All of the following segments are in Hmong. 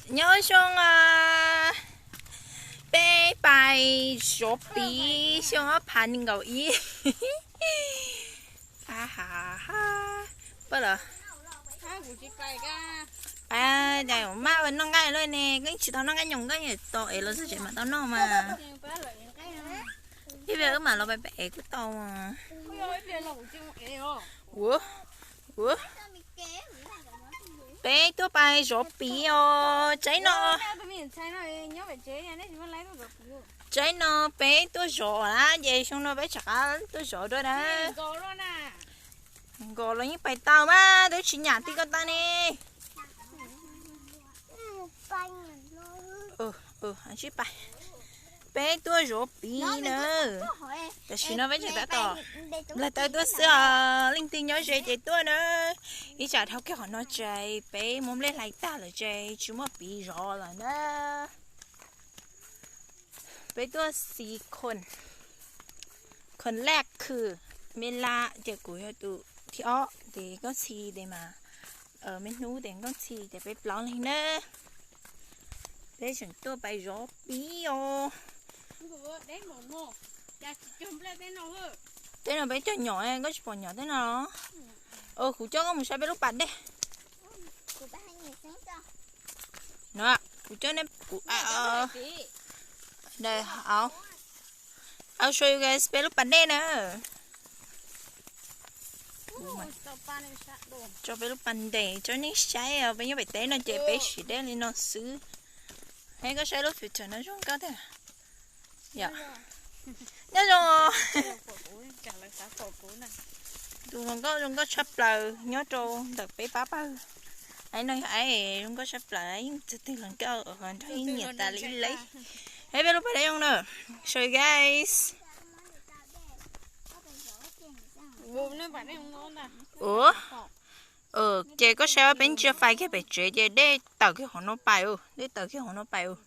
Nyob zoo, peb pais zov piv xyoo ob phav nees nkaum ib. Pab los, pab, cas maj noj nqaij lawm ne, koj tsis tau noj nqaij nyoos nqaij to es los xwb tseem mam tau noj mas. Ib pliag wb mam los pem es kuj tau. Ua, ua, peb tuaj pais zov piv os, tsaib no. Tsaib no peb tuaj zov na, ces xyoo no peb rov qab tuaj zov dua na. Nkaus los yeej pais tau mas, twb tsis nyam ti ko taw ne. Peb tuaj zov piv na. Tam sim no peb tseem tab tom nplaig taw tuaj xwb os, leej twg nyob ze ces tuaj na. Ib tsam dhau kiag qhov no ces peb muab nplej hlais tag lawm ces tsis muaj piv zov lawm na. Peb tuaj xis khoom, khoom laj khwm me la, ces kuv yog tus thib ob, ces Nkauj Ntxhi ces mas, me hnub ces Nkauj Ntxhi ces peb plaub leeg na. Peb tseem tuaj pais zov piv os. Tej no peb cog nyom, koj tsis pom nyom tej no los? Kuv coj koj mus saib peb lub pas dej. No, kuv coj nej, kuv, I will show you guys peb lub pas dej na. Tso peb lub pas dej tso nej saib, peb nyob pem teb no ces peb siv dej li no xwb. Hais koj saib lub filter no zoo nkauj tiag. Nyob zoo. Tus hluas nkauj zoo nkauj tshaj plaws nyob rau ntawm peb pab pawg. Aib no yog aib zoo nkauj tshaj plaws, yeej txog twg los nkauj nrog yeej nyiam tas li ib leeg. Hais peb lub pas dej zoo na. Show you guys. Ua, ces koj saib peb ntsia fais kiag pem tsev ces dej tawm kiag hauv no pais, dej tawm kiag hauv no pais.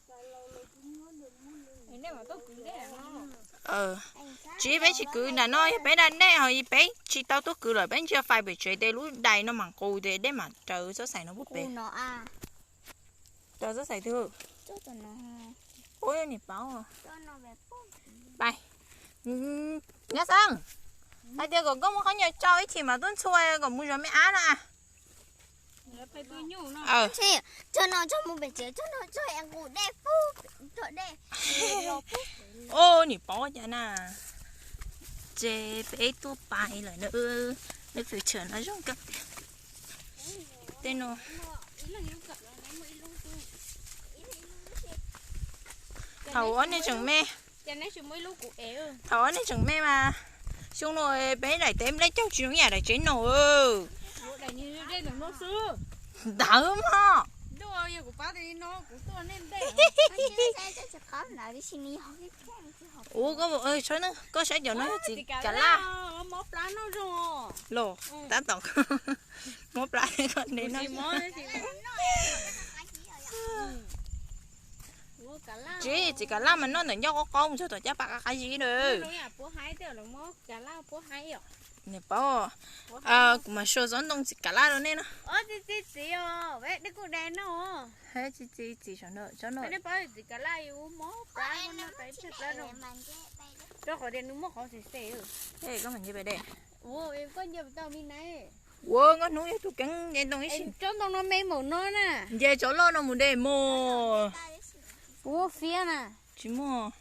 Tsis, peb tsis kwv nram no, yog peb da dej ho peb tsis tau tuaj kwv lawm, peb ntsia fais pem tsev ces lub dais no mam qus ces dej mam raws txoj xais no pub pem. Raws txoj xais twg? Ua, niam paub. Pais, Nyab Xeeb, hais tias kom koj muab qhov nyuag tsau ib chim mam tuaj ntxhua kom mus zov me ab na. Ua, niam paub cas na. Ces peb tuaj pais lawm na, lub filter no zoo nkauj tiag. Tej no, thaum ub nej tseem me, thaum ub nej tseem me mas, xyoo no peb daim teb nplej caug tsis zoo yam daim tsev no. Ntawd mog. Ua, koj saib cov no yog txiv kav laj los? Tab tom mob plab koj nte no. Tsis, txiv kav laj mas noj ntawm ncauj qaub qaub mus txog tom caj pas qab qab zib na. Niam paub, kuv mam show tsob ntoo txiv kav laj rau nej no. Txiv txiv txiv saum no, tsob no. Koj mam nce pem dej. Ua, Nkauj Hnub yog tus keeb nce ntoo ib sim. Tsob ntoo no me npaum no na. Nce tsob loj no mus dej mog. Kuv muaj fiab na. Tsis muaj.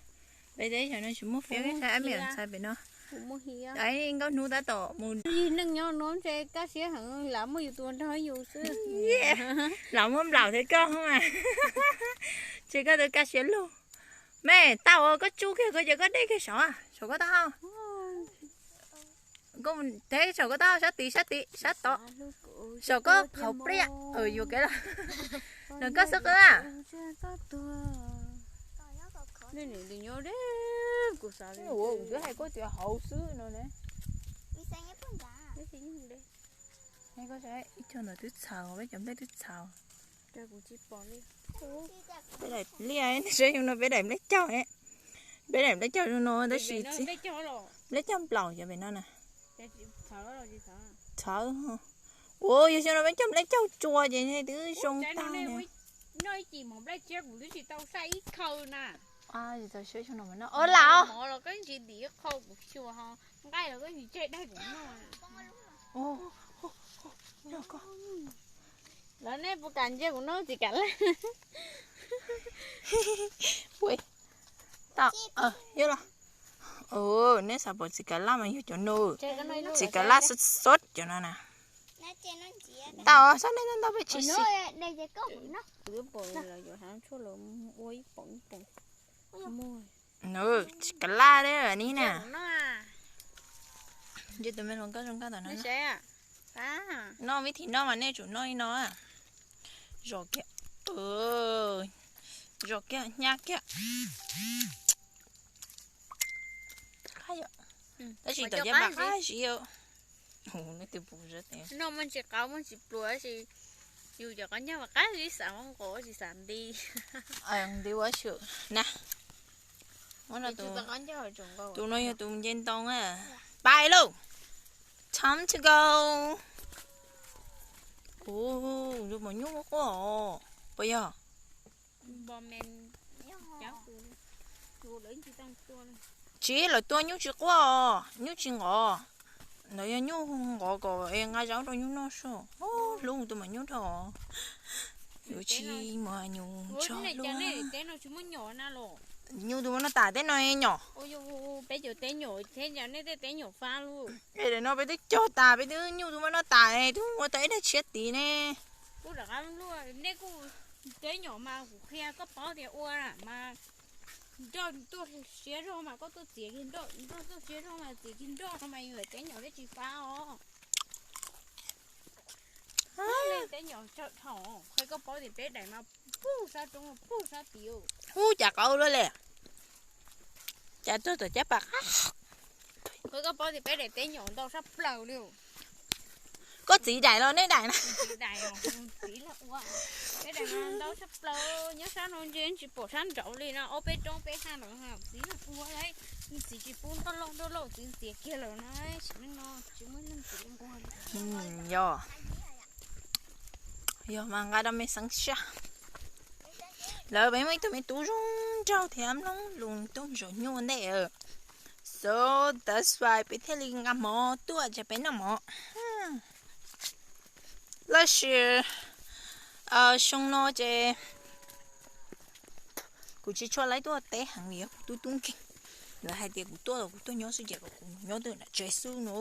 Peb teb chaws no tsis muaj fiab, saib ab me ntxhais pem no. Kuv muaj fiab. Nkauj Hnub tab tom mus. Yig neej nyob no ntshe kaj siab heev, lam muaj yus tus nrog yus xwb. Lam muab nplaum thiab koj mas. Ces koj tus kaj siab lug. Me tau, koj tsuj kiag koj ces koj dej kiag saum, saum koj taub hau. Koj mus teb saum koj taub hau sab tid, sab tid, sab tod. Saum koj qhov pliaj, yuam kev lawm. Nws koj xwb qw a. Kuv twb hais koj tias hauv xwb no ne. Ib co ntawd twb txhaws, peb cov nplej twb txhaws. Peb daim liaj, saib zoo no peb daim nplej caug, peb daim nplej caug zoo no tab sis nplej caug nplaum cov pem no na. Txhawv. Ua, yog xyoo no peb cov nplej caug tsua ces twb zoo tag li. Ib cim mov nplej tsiab kuv twb tsis tau saib ib khaw na. Tsis tau saib no no. Ua lam mov los koj tsis dim ib qho kuv xyuas ho, nqaij los koj tsis tseg daig kuv noj. Lawv nej puas kam ntsia kuv noj txiv kav laj? Tau, los. Nej xav pom txiv kav laj mas yog cov no. Txiv kav laj xub xub cov no na. Tau, xab nej ntau peb tsis xis. Txiv kav laj ne, ni na. Ntshe tus me hluas nkauj zoo nkauj tom no. Noj vib thim noj mas nej tsum noj li no. Zom kiag, zom kiag, hnyav kiag. Tab sis tom caj pas qab zib. Noj muaj ntsis qab muaj ntsis pluas, tab sis yus cov qab ncauj mas qab zib, xav nqos tsis xav nti. Nti ua xwm na. Tus no yog tus nce ntoo. Pais lauj. Time to go. Kuv tus maum nyuj quaj os, puas yog? Tsis, lawv tua nyuj tsis quaj os, nyuj tsis nqov. Ntawd yog nyuj nqov kom nqa zaub rau nyuj noj soj. Hlub tus maum nyuj dhau. Yuav tsis muaj nyuj tso. Nyuj tus muaj noj tas teb no nyom. Peb cov teb nyom thiab nej tej teb nyom fab lawm. Daim no peb twb cog tas, peb twb nyuj tus muaj noj tas, twb ua tau ib daim tshiab tid ne. Kuv rov qab luaj, nej kuj teb nyom mas kuv qhia koj paub tias ua mas nroj tuaj siab zog mas koj tuaj txiav kiag nroj, nroj tuaj siab zog mas txiav kiag nroj no mas yus teb nyom thiaj tsis fab os. Teb nyom tsaws dhau, qhia koj paub tias peb daim mas puag sab roob puag sab tid. Ub, cas qau luaj li. Cas tuag tom caj pas qab. Qhia koj paub tias peb daim teb nyom ntau sab plaws li. Koj txiv daim los nej daim na? Txiv daim, txiv los ua. Peb daim mas ntau sab plaws, nyob sab no ntse tsis pom sab nraud li no, ob peb roob peb haj lawm, txiv los ua lawm. Txiv tsis pub nroj loj nroj loj, txiv txiav kiag lawm na, sim neej no tsis muaj leej txiv li nquag li. Yog, yog mas nqa rau me xeeb saj. Lawv peb muaj ib tug me tub zoo nraug thiab mloog lus tuaj zov nyuj ua ntej. So that's why peb thiaj li nqa mov tuaj ces peb noj mov. Tab sis xyoo no ces kuv tsis tshua laib tuaj teb heev vim yog kuv tub tub nkeeg. Lawv hais tias kuv tuaj los kuv tuaj nyob xwb ces kom kuv nyob twj nram tsev xwb no.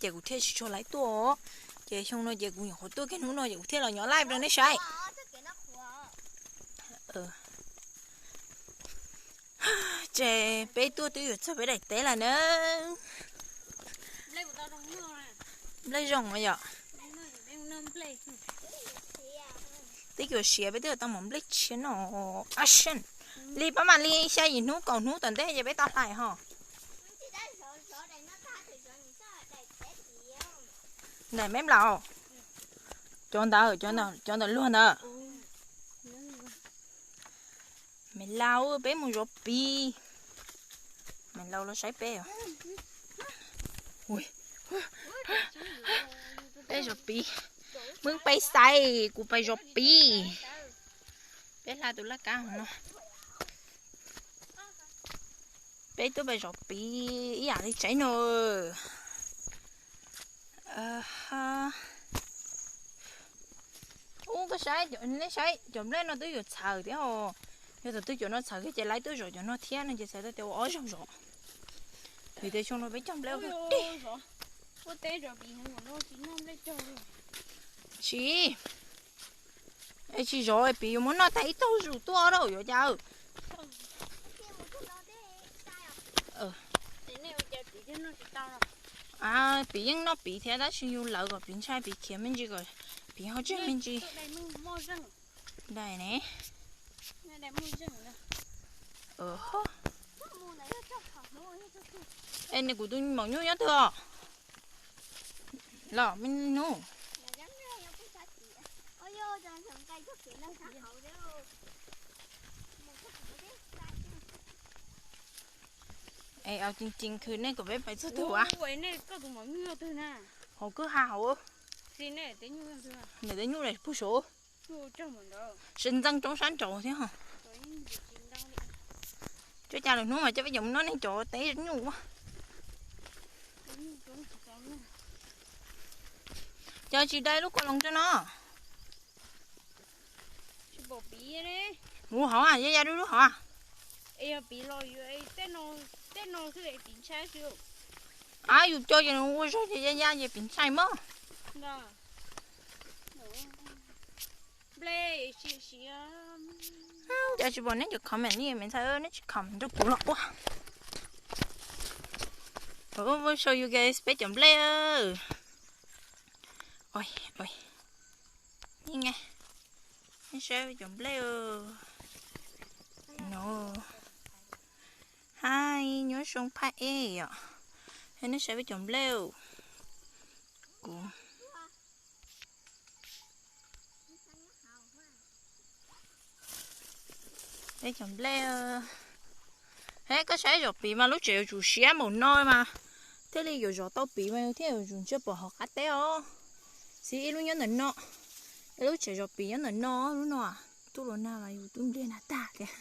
Ces kuv thiaj tsis tshua laib tuaj. Ces xyoo no ces kuv nyuam qhuav tuaj kiag hnub no ces kuv thiaj los nyob live rau nej saib. Ces peb tuaj twb yuav txog peb daim teb lawm na. Nplej zoo yom. Twb yuav siav peb twb yuav tau mov nplej tshiab no. Action. Li pab mam li xya yim hnub kaum hnub tom ntej ces peb tau hlais ho. Daim me nplaum. Cov ntawd, cov ntawm luag ntawd. Me laus, peb mus zov piv. Me laus los saib peb. Peb zov piv. Meb peb xaiv, kuv pais zov piv. Peb hla tus laj kab no. Peb twb pais zov piv ib yam li tsaib no. Ub, koj saib, nej saib cov nplej no twb yuav txhawv thiab os. Yog thaum twg cov no txhawv kiag ces laib tuaj zov cov no thiab no ces txhais tau tias ua ob zaug zov. Vim tias xyoo no peb cog nplej ua deb. Tsis, tsis zov piv yuav muab noj tag ib tog zus tuaj lauj yuav cas. Piv yeej noj piv thiab tab sis yus lawv kom piv ntshai piv khiav me ntsis kom piv ho tseg me ntsis. Dai ne. Es nws kuv tus maum nyuj nyob twg os? Los me nus. Es au ceev ceev khwv nej kom peb pais txog twg ua? Hauv kwj ha hauv. Nws tej nyuj daim puag saud. Sib ntxeej roob sab nraud thiab. Cov cas lwm hnub mas coj peb cov mus noj nej cov teb nyuj ua. Cov tsis dai lub kua loos rau no. Ua hauv, ya ya dub dub hauv. A, yus coj ces nws ua zog ces ya ya ces piv ntshai mog. Cov tsis pom neb cov comment li me ntxhais, neb tsis comment rau kuv los ua. Show you guys peb cov nplej. Oi, oi. Ni nge, neb saib peb cov nplej. No, hai nyob zoo phaj ej yom. Neb saib peb cov nplej. Kuv Peb cov nplej. He, koj saib zom piv mas lub tsev yuav tsum siab npaum no mas thiaj li yuav zov tau piv mas thiaj yuav tsum ntsia pom hauv qab teb os. Xij ib lub nyob ntawm no, ib lub tsev zov piv nyob ntawm no, lub no. Tub los nag mas yus twb npliag nag tag tiag.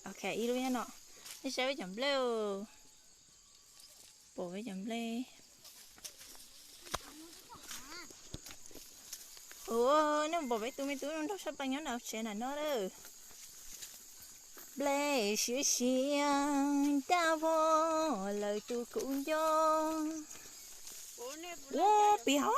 Ok, ib lub nyob no. Nej saib peb cov nplej. Pom peb cov nplej. Nej pom peb tus me tub nrog sab pas nyob nram tsev nram no lawm. Nplej siav siav ncaj vog lawm tus kuv nco. Ua piv hauv.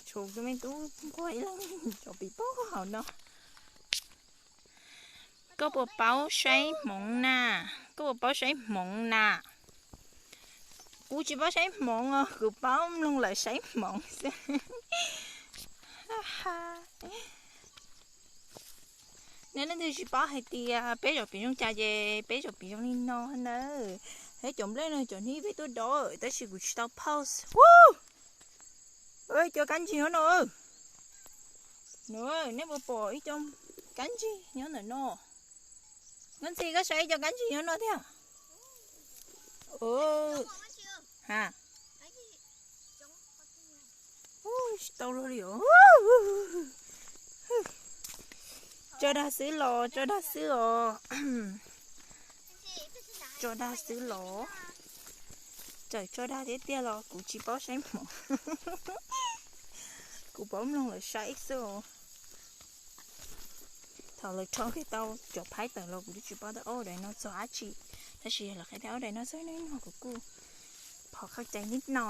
Tshuav tus me tub nquag ib leeg zov piv pag hauv no. Koj puas paub saib hmoov na? Koj puas paub saib hmoov na? Kuv tsis paub saib hmoov os, kuv paub mloog lawv saib hmoov xwb. Nej leej twg tsis paub hais tias peb zov piv zoo cas ces peb zov piv zoo li no na. Peb cov nplej no cov hnub peb tuaj dov tab sis kuv tsis tau post. Cov kab ntsig nyob no. Nej puas pom ib co kab ntsig nyob ntawm no? Nkauj Ntxhi, koj saib ib co kab ntsig nyob no tiag. Ha, tsis tau luag li os. Tso dag xwb los tso dag xwb os. Tso dag xwb los. Txawm tso dag tiag tiag los kuv tsis paub saib hmoov. Kuv paub mloog lawv saib xwb os. Thaum lawv rho kiag tau cov phaib tawm los kuv twb tsis paub tias ob daim no txog dab tsi, tab sis lawv qhia tias ob daim no txog no kuv kuj pom qhov cai nib no.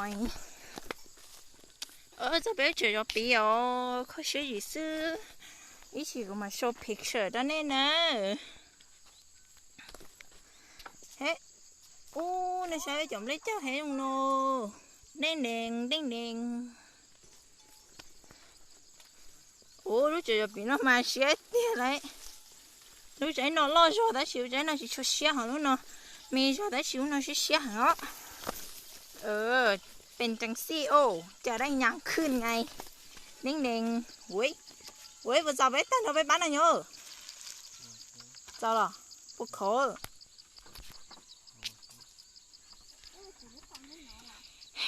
Txog peb tsev zov piv os, kho siab zim xwb. Ib chim kuv mam show picture rau nej na. He, ub, nej saib cov nplej caj heev no. Deej dees deej dees. Ub, lub tsev zov piv no mas siab tiag lauj. Lub tsev no loj zog tab sis lub tsev no tsis tshua siab, ho lub no me zog tab sis lub no siab siab heev os. Pes tsees xij os, cas daj nyas khwj nqai. Deej dees, ua ib puas txaus peb tag nrho peb pab no nyob. Txaus los? Puas khov?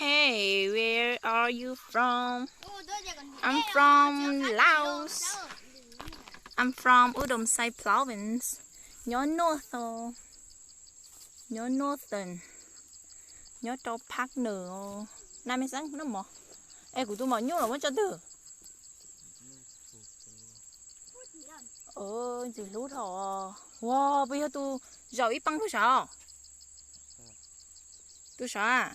Hey, where are you from? I'm from Laos. I'm from U Dom Sai Province. Nyob North, nyob Northern, nyob rau Phaj Nws. Naj me xeeb noj mov. Es kuv tus maum nyuj los muab tso twg? Ntxim hlub dhau. Ua, puas yog tus zaum ib pab tus sav? Tus sav?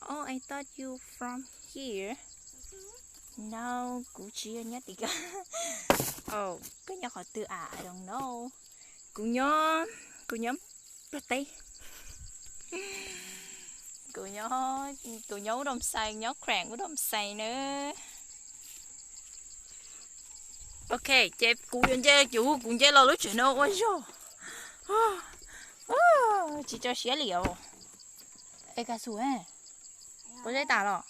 Oh, I thought you from here. No, kuv tsis yog nyob tim ko. Koj nyob qhov twg? I don't know. Kuv nyob, kuv nyob Nplog teb. Kuv nyob, kuv nyob Ub Dom Xais, nyob Krang Ub Dom Xais na. Ok, ces kuv yuav nce, kuv nce los lub tsev no ua zog. Tsis tso siab li os. Es Ka Xus, pob zeb tas los?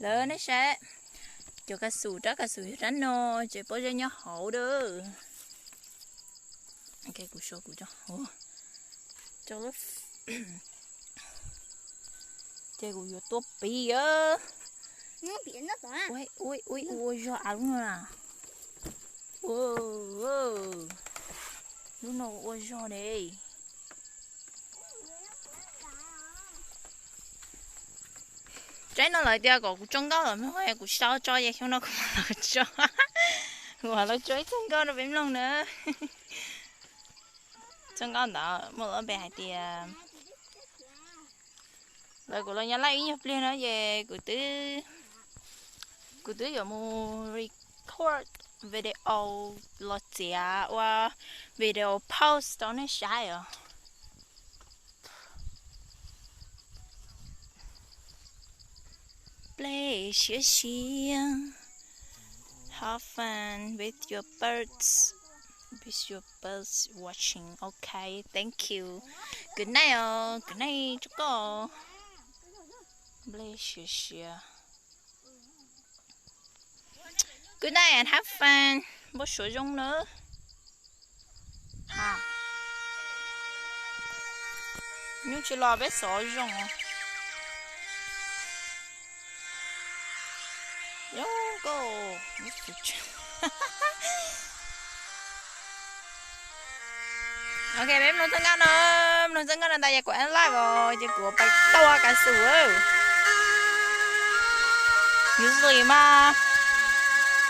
Lawv nej saib, cov Ka Xus, rab Ka Xus yog rab no, ces pob zeb nyob hauv dab. Kuv so kuv cov, Ces kuv yuav tua piv. Ua, ua, ua zog av lub no na. Lub no ua zog ne. Tsaib no lawv tias kom kuv tso nkauj los mloog, kuv tsis tau tso ces xyoo no kuv mam los tso. Kuv mam los tso ib txoj nkauj rau peb mloog na. Txoj nkauj ntawd muaj lub npe hais tias, lawv kuv los nyob laj ib nyuag pliag no ces kuv twb, kuv twb yuav mus record video los txiav ua video post rau nej saib os. Nplej siav siav. Have fun with your birds. With your birds watching. Okay, thank you. Good night os, good night rau koj. Nplej siav siav. Good night and have fun. Npau suav zoo na. Nyuj tsis los peb xov zoo. Yob nkauj. Ok, peb mloog txoj nkauj no, mloog txoj nkauj no ntag ces kuv end live os, ces kuv pais tau kav xum. Usually mas,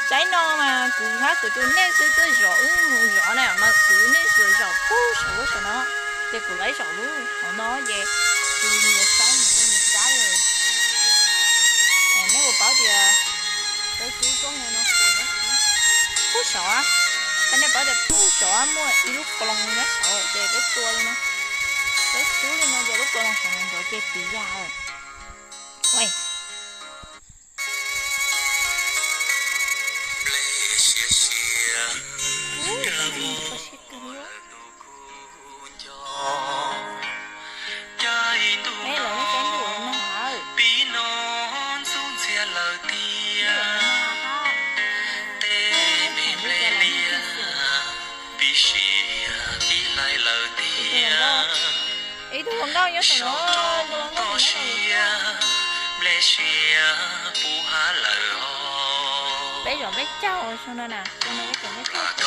tsaib no mas kuv hab kuv tus nej xwb twb zov wb mus zov na, mas kuv tus nej xwb zaum pug saum lub saum no, ces kuv lawv zaum lub hauv no ces kuv yuav saib mus ua mus sab li. Nej puas paub tias peb cub tsob no no puas nyob pug saum, qhov nej paub tias pug saum muaj ib lub qloos nyob saud ces peb tua li no, peb cub li no ces lub qloos saum no ntawd ces piv yag. Peb los nej saib ntuj no hauv. Pib no ntxub ntxias lawm tiag, tej me nplej liaj pib siav pib hlais lawm tiag. Ib tug hluas nkauj nyob saum no, toj siab, nplej siav puv hav lawm os. Peb zaum peb caug xyoo no na, peb zaum peb caug.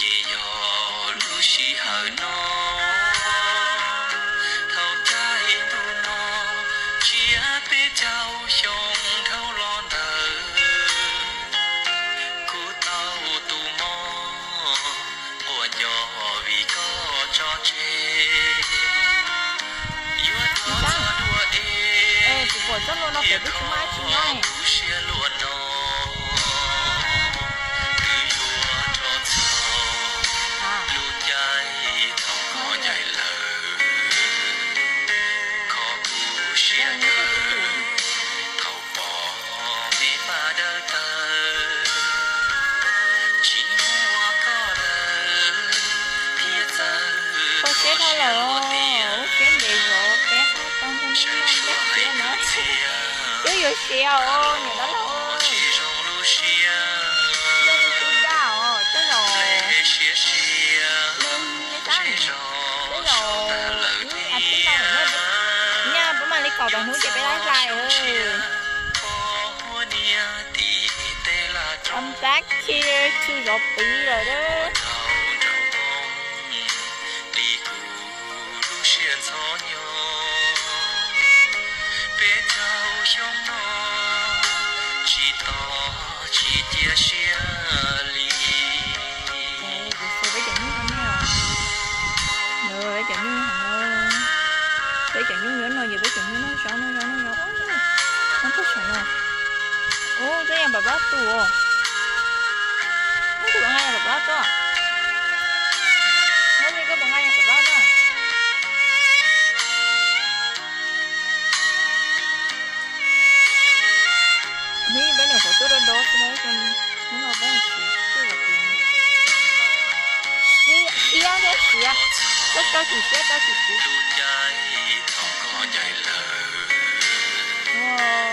Ces yog lub sij hawm no, thaum caij ntuj no, tsiab peb caug xyoo dhau los ntawd, kuv tau tus mob quaj nco vim koj tso tseg. Yuav thov txog dua es, thiaj thov kuv siab luaj no, twb yuav rov txog lub caij thaum koj ncaim lawm, kho kuv siab kawg. Thaum pom me paj dawb tawg, tsis muaj koj lawm thiaj txawv kho siab dhau lawm. Lub siab ntev zov peb hab tau ntog sawv suav hais kwv txhiaj, twb yuav siav os niam dab laug. Tsis zoo lub siab, yog tus tub dab os, tej zaum, tej zaum, tej zaum ib a tib no nyaj peb mam li kaum tau hnub ces peb laib hlais. I'm back here to zov piv lawm. Peb caug xyoo no tsis tos tsis cia siab li. Peb cov nyuj, peb cov nyuj nyob no, ces peb cov nyuj nyob no zov no zov no zov, no tuaj saum no. Ub, twb yog pam pab tus os. Ub, koj puas nqa yog pam pab tuaj? Ub, koj puas nqa yog pam pab tuaj? Hnub peb niam qhuav tuaj do do xwb na, hnub no peb siav tuaj los siav, siab thiab siav, koj tso tsis siab tso tsis kuv.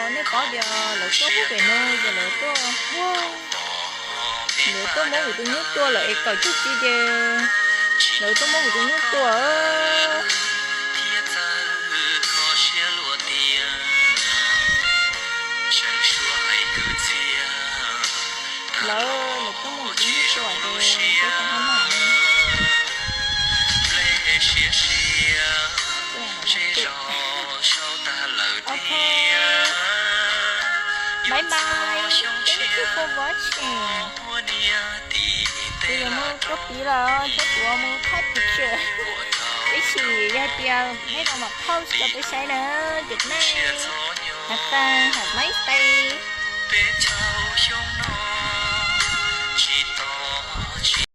Nej paub tias lawv tuaj pub pem no ces lawv tuaj, lawv tuaj muab kuv tus nyuj tua lawm es kawm tsuj ci ces Lawv tuaj muab kuv tus nyuj tua. Lawv, lawv tuaj muab kuv tus nyuj tua ces peb tau hab no. Ok. Bye bye. Thank you for watching. Kuv yuav mus koj piv lawm, thiab kuv mus thaij picture. Tab sis yog tias nej tau mam post rau peb saib na. Good night. Have fun, have a nice day.